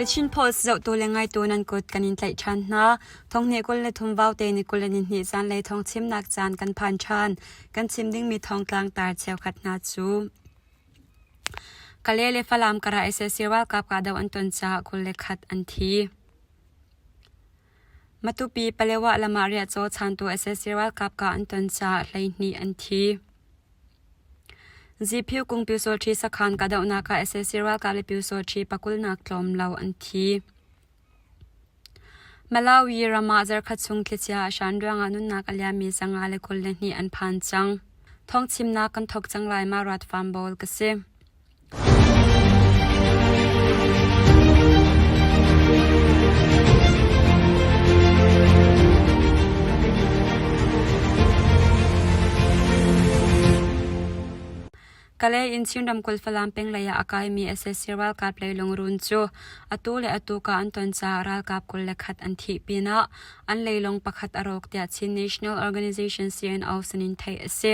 The Chin Post zohtu le ngaitu nan kut kan in tlaih ṭhan hna. Thonghnih 23 vaute ni 22 zanlei thawng chimnak caan kan phan ṭhan. Kan chim dingmi thawngtlang tar cheukhat hna cu Kale le Falam karah sac ralkap kahdoh an ton caah 21 an thi. Matupi Palewa lam ah riahcaw chaantu sac ralkap kah an ton caah 12 an thi. Ziphiu kung pyusawṭhi sakhan kahdohnak ah sac ralkap le pyusawṭhi pakulnak tlawm lo an thi. Malawi ram ah zarkhat chung thlichia a hran ruangah nunnak a liammi 122 an phan cang. Thawngchimnak kan thawk cang lai ma Rat Farm Bowl ka si. Kalay in Chin ramkulh Falam peng lei ah a kaimi sac ralkap leilung run cu atu le atu ka an ton caah ralkap 21 an thih pinah an leilung pakhat a rawk tiah Chin National Organization CNO sinin theih a si.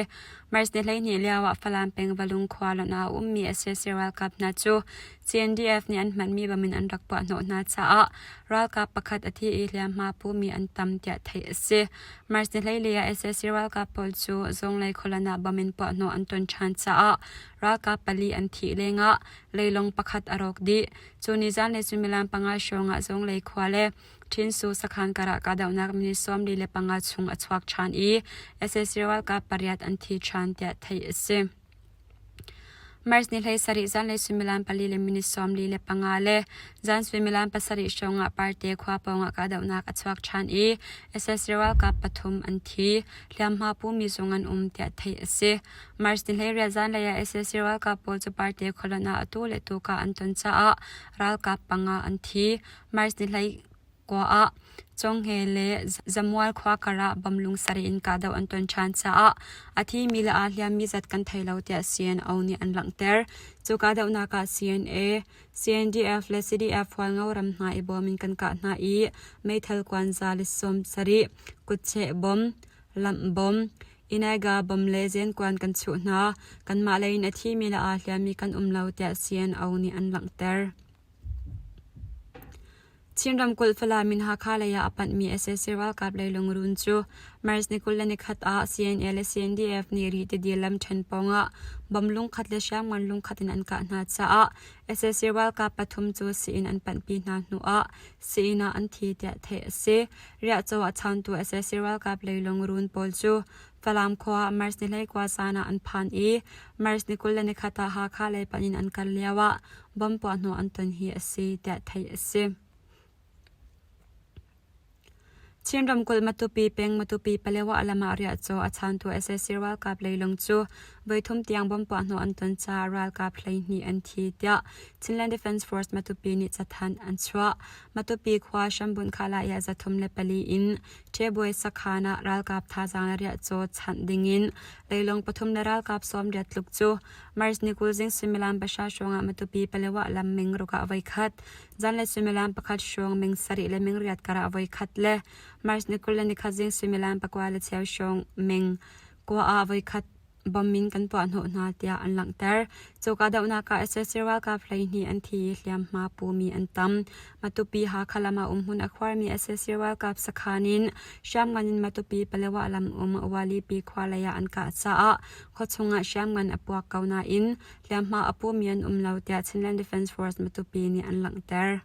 March ni 12 lio ah Falam peng Valung khua lonh ah a ummi sac ralkap hna cu CNDF nih an hmanmi bom in an rak puahhnawh hna caah ralkap pakhat a thi i hliamhma pumi an tam tiah theih a si. March ni 14 ah sac ralkap pawl cu Zawnglei khualan ah bom in puahhnawh an ton ṭhan caah ralkap pali an thih lengah leilawng pakhat a rawk dih. Cu ni zanlei suimilam panga hrawng ah Zawnglei khua le Ṭhinsu sakhan karah kahdohnak minute 45 chung a chuak ṭhan i sac ralkap pariat an thi ṭhan tiah theih a si. March ni 17 zanlei suimilam pali le minute 45 le zan suimilam pasarih hrawng ah Parte khua pawngah kahdohnak a chuak ṭhan i sac ralkap pathum an thi. Hliamhma pumi zong an um tiah theih a si. March ni 18 zanlei ah sac ralkap pawl cu Parte khualon ah atu le tu kah an ton caah ralkap panga an thi. March ni 19 ah Cawnghe le Zamual khua kar ah bamlung sarih in kahdoh an ton ṭhan caah a thimi le aa hliammi zat kan thei lo tiah CNO nih an langhter. Cu kahdohnak ah CNA, CNDF le CDF Hualngo ram hna i bawm in kan kah hna i meithal kuan za le 70, kutcheh bom, lamh bom, Inaga bom le zenkuan kan chuh hna. Kanmah lei in a thimi le aa hliammi kan um lo tiah CNO nih an langhter. Chin ramkulh Falam in Hakha lei ah a panhmi sac ralkap leilung run cu March ni 21 ah CNA le CNDF nih Rih tidil lamṭhen pawngah bom lungkhat le hriamngan lungkhat in an kah hna caah sac ralkap pathum cu sii-inn an panhpi hna hnuah sii-inn ah an thi tiah theih a si. Riahcaw a chawntu sac ralkap leilung run pawl cu Falam khua ah March ni 19 zan ah an phan i March ni 21 ah Hakha lei panh in an kal lioah bomb puahhnawh an ton hi a si tiah theih a si. Chin ramkulh Matupi peng Matupi Palewa lam ah riahcaw a chaantu sac ralkap leilung cu voithum tiang bomb puahhnawh an ton caah ralkap 12 an thi tiah Chinland Defence Force Matupi nih cathanh an chuah. Matupi khua hrambunh khalai ah 34 in Ṭhebuai sakhan ah ralkap thazaang le riahcaw chanh dingin leilung pathum le ralkap 80 tluk cu March ni 20 zing suimilam pahra hrawngah Matupi Palewa lam ming ruk ah voikhat, zanlei suimilam pakhat hrawng ming sarih le ming riat karah voikhat le March ni 21 zing suimilam pakua le cheu hrawng ming kua ah voikhat bom in kan puahhnawh hna tiah an langhter. Cu kahdohnak ah sac ralkap 12 an thi i hliamhma pumi an tam. Matupi Hakha lam ah umhmun a khuarmi sac ralkap sakhan in hriamngan in Matupi Palewa lam um Walipi khua lei ah an kah caah khuachung ah hriamngan a puak ko nain hliamhma a pumi an um lo tiah Chinland Defence Force Matupi nih an langhter.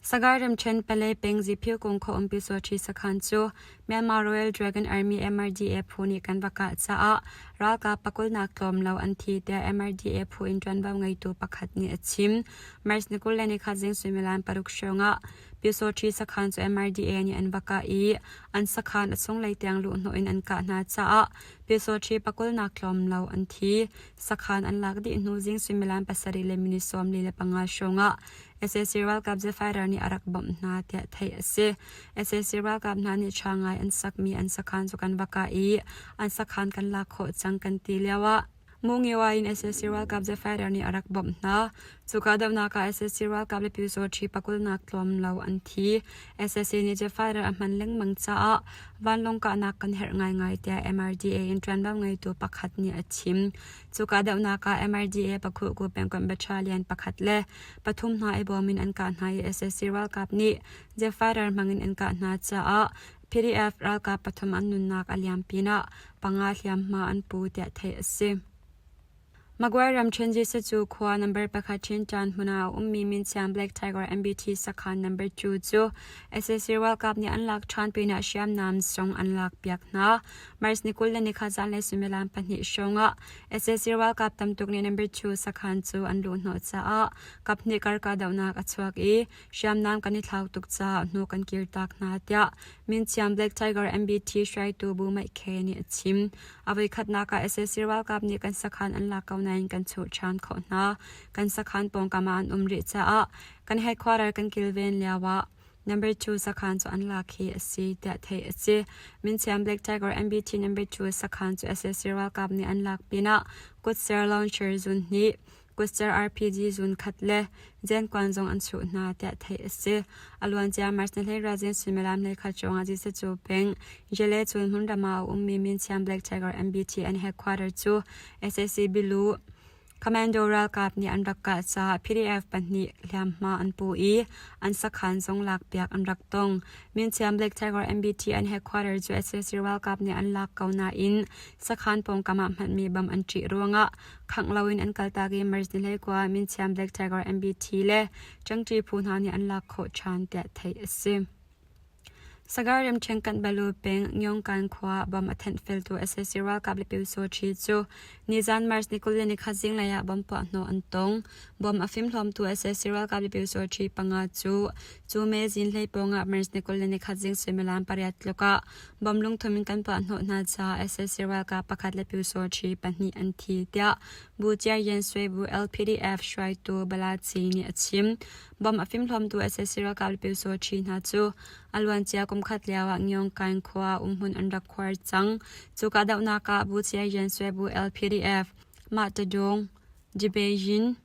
Sagaing ramṭhen Palay peng Ziphiu kung khuaumpi Suaṭhi sakhan cu Myanmar Royal Dragon Army MRDA phu nih kan va kah caah ralkap pakulnak tlawm lo an thi tiah MRDA phu in ṭuanvo ngeitu pakhat nih a chim. March ni 21 zing suimilam paruk hrawngah Pyusawṭhi sakhan cu MRDA nih an va kah i an sakhan a chunglei tiang luhhnawh in an kah hna caah Pyusawṭhi pakulnak tlawm lo an thi. Sakhan an lak dih hnu zing suimilam pasarih le minute 45 hrawngah sac ralkap Zephyr nih a rak bawmh hna tiah theih a si. Sac ralkap hna nih ṭha ngai an sakmi an sakhan cu kan va kah i an sakhan kan lak khawh cang kan ti lioah Mungiwa in sac ralkap The Fighter nih a rak bawmh hna. Cu kahdohnak ah sac ralkap le Pyusawṭhi pakulnak tlawm lo an thi. Sac nih The Fighter a hman lengmang caah vanlawng kahnak kan herh ngaingai tiah MRDA in ṭuanvo ngeitu pakhat nih a chim. Cu kahdohnak ah MRDA Pakhuhku pengkomh battalion pakhat le pathum hna i bawm in an kah hna i sac ralkap nih The Fighter hmangin an kah hna caah PDF ralkap pathum an nunnak a liam pinah panga hliamhma an pu tiah theih a si. Maguire ramṭhen Jesuh cu khua number pakhat Chintan hmun ah a ummi Minsiam Black Tiger MBT sakhan number 2 cu sac ralkap nih an lak ṭhan pinah hriamnam zong an lakpiak hna. March ni 20 le nikhat zanlei suimilam pahnih hrawngah sac ralkap tamtuk nih number 2 sakhan cu an luhhnawh caah kaphnih kar kahdohnak a chuak i hriamnam kan i thlau tuk caah hnu kan kirtak hna tiah Minsiam Black Tiger MBT hruaitu Bu Maih Khe nih a chim. A voikhatnak ah sac ralkap nih kan sakhan an lak ko nain kan chuh ṭhan khawh hna. Kan sakhan pawngkam ah an um rih caah kan headquarter kan kilven lio ah number 2 sakhan cu an lak hi a si tiah theih a si. Minsiam Black Tiger MBT number 2 sakhan cu sac ralkap nih an lak pinah kutser launcher zun hnih Kutcer RPG zun khat le Zenkuan zong an chuh hna tiah theih a si. A luancia March ni hleiriat zing suimilam hleikhat hrawng ah Zisacu peng Jele chun hmunram ah a ummi Minsiam Black Tiger MBT an headquarter cu sac bilu Commando ralkap nih an rak kah caah PDF pahnih hliamhma an pu i an sakhan zong lakpiak an rak tong. Minsiam Black Tiger MBT an headquarter cu sac ralkap nih an lak ko nain sakhan pawngkam ah hmanhmi bam an ṭih ruangah Khangh loin an kaltak i March ni hleikua Minchiam Black Tiger MBT le Ṭangṭi phu hna nih an lak khawh ṭhan tiah theih a si. Sagar ramṭhen Kanbalu peng Ngyongkan khua bom a thenhfeltu sac ralkap le Pyusawṭhi cu nizan March ni 23 zinglei ah bom puahhnawh an tong. Bom a fimhlawmtu sac ralkap le Pyusawṭhi panga cu cu me zinhlei pawngah March ni 23 zing suimilam pariat tluk ah Bom lungthum in kan puahhnawh hna caah sac ralkap pakhat le pyusawṭhi pahnih an thi tiah Bu Cia Yen Swe Bu LPDF hruaitu Bala Ci nih a chim. Bom a fimhlawmtu sac ralkap le pyusawṭhi hna cu a luancia kumkhat lioah Ngyongkaing khua umhmun an rak khuar cang. Cu kahdohnak ah Bu Cia Yen Swe Bu LPDF, Mah Tadung, Jibeyin,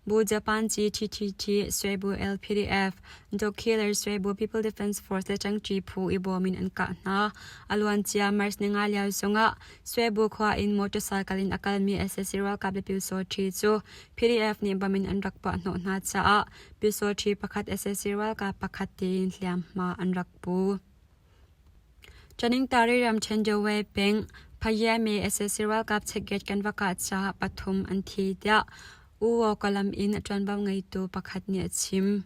Bu Japan GTTT, Swebu LPDF, Dog-Killer Swebu People Defense Force le Ṭangṭi phu i bawm in an kah hna. A luancia March ninga lio zongah Swebu khua in motorcycle in a kalmi sac ralkap le Pyusawṭhi cu PDF nih bom in an rak puahhnawh hna caah Pyusawṭhi pakhat sac ralkap pakhat tiin hliamhma an rak pu. Ṭaningtari ramṭhen Dawei peng Phayeme sac ralkap checkgate kan va kah caah pathum an thi tiah U Waw Kalam in ṭuanvo ngeitu pakhat nih a chim.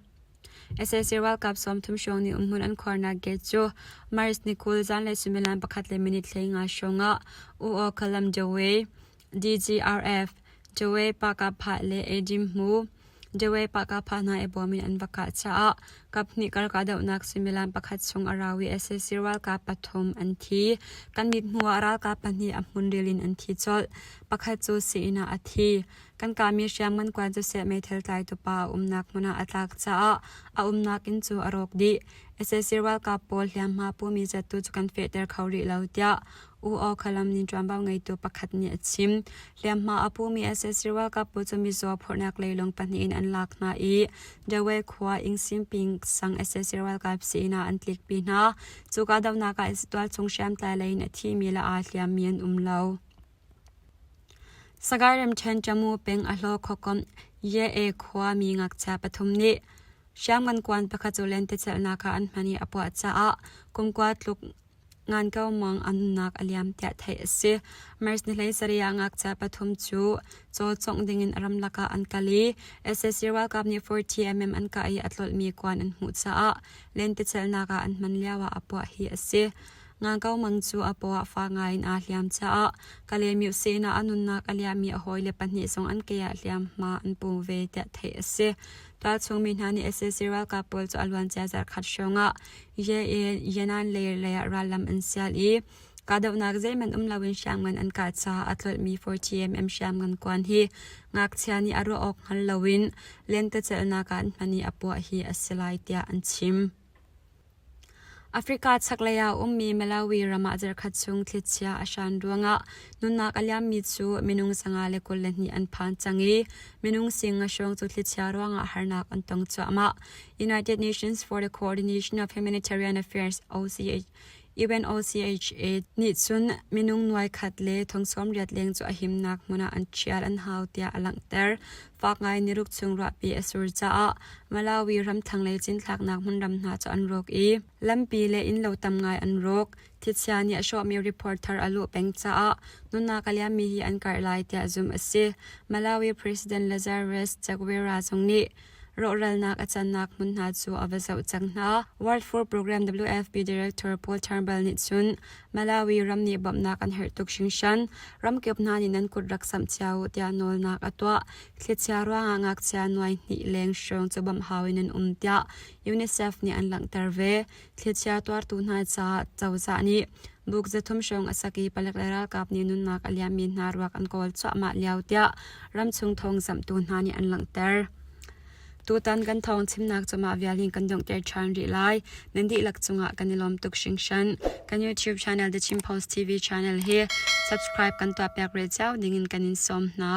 Sac ralkap sawmthum hrawng nih umhmun an khuarnak gate cu March ni 20 zanlei suimilam pakhat le minute 15 hrawng ah U Waw Kalam Dawei DGRF, Dawei Pahkahphah le Edim Hmu, Dawei Pahkahphah hna i bawm in an va kah caah kaphnih kar kahdohnak suimilam pakhat chung a rau i sac ralkap pathum an thi. Kan mithmuh ah ralkap pahnih a hmunril in an thi colh. Pakhat cu sii-inn ah a thi. Kan kahmi hriamngan kuan cu seh meithal tlaitu pa a umnak hmun ah a tlak caah a umnak inn cu a rawk dih. Sac ralkap pawl hliamhma pumi zat tu cu kan fehter kho rih lo tiah U Aw Khalam nih ṭuanvo ngeitu pakhat nih a chim. Hliamhma a pumi sac ralkap pawl cu mizaw phorhnak leilung pahnih in an lak hna i Dawei khua Ingsimping sang sac ralkap sii-inn ah an tlikpi hna. Cu kahdohnak ah tualchung hriamtlai lei in a thimi le aa hliammi an um lo. Sagaing ramṭhen Tamu peng a hlaw khuakomh Ye-e khuami ngakchia pathum nih hriamngan kuan pakhat cu lentecelhnak ah an hman i a puah caah kumkua tluk Ngan ko mang a nunnak a liam tiah theih a si. March ni 17 ah ngakchia pathum cu caw cawngh dingin ramlak ah an kal i sac ralkap nih 40mm an kah i a tlolhmi kuan an hmuh caah lentecelhnak ah an hman lioah a puah hi a si. Ngan ko mang cu a paw ah fak ngai in aa hliam caah Kalaymyo seh ah a nunnak a liammi a hawile pahnih zong an ke ah hliamhma an pu ve tiah theih a si. Tualchung mi hna nih sac ralkap pawl cu a luancia zarhkhat hrawngah Yenan lei ah rallam an sial i kahdohnak zeihmanh um loin hriamngan an kah caah a tlolhmi 40mm hriamngan kuan hi ngakchia nih a ruah awk hngal loin lentecelhnak ah an hman i a puah hi a si lai tiah an chim. Africa chaklei ah ummi Malawi ram ah zarhkhat chung thlichia a hran ruangah nunnak a liammi cu minung 122 an phan cang i minung singa hrawng cu thlichia ruangah harnak an tong cuahmah. United Nations for the Coordination of Humanitarian Affairs OCH UNOCHA nih cun minung nuai khat le thong 80 leng cu a himnak hmun ah an ṭhial an hau tiah a langhter. Fak ngai niruk chung ruahpi a sur caah Malawi ram thlanglei cinthlaknak hmunram hna cu an rawk i lampi le innlo tam ngai an rawk. Thlichia nih a hrawhmi report thar a luh peng caah nunnak a liammi hi an karh lai tiah zumh a si. Malawi President Lazarus Chakwera zong nih rawhralnak a cannak hmun hna cu a va zoh cang hna. World Food Program WFP Director Paul Turnbull nih cun Malawi ram nih bawmhnak an herh tuk hringhran. Ramkip hna nih nan kut rak samh cio u tiah nawlnak a tuah. Thlichia ruangah ngakchia nuai hnih leng hrawng cu bawmh hau in an um tiah UNICEF nih an langhter ve. Thlichia tuartu hna caah cozah nih buk 300 hrawng a sak i palek le ralkap nih nunnak a liammi hna ruak an kawl cuahmah lio tiah ramchung thawngzamhtu hna nih an langhter. Tutan kan thawng chimnak cu mah vial hin kan donghter ṭhan rih lai. Nan dihlak cungah kan i lawm tuk hringhran. Kan YouTube channel The Chin Post TV channel hi subscribe kan tuahpiak rih cio dingin kan in sawm hna.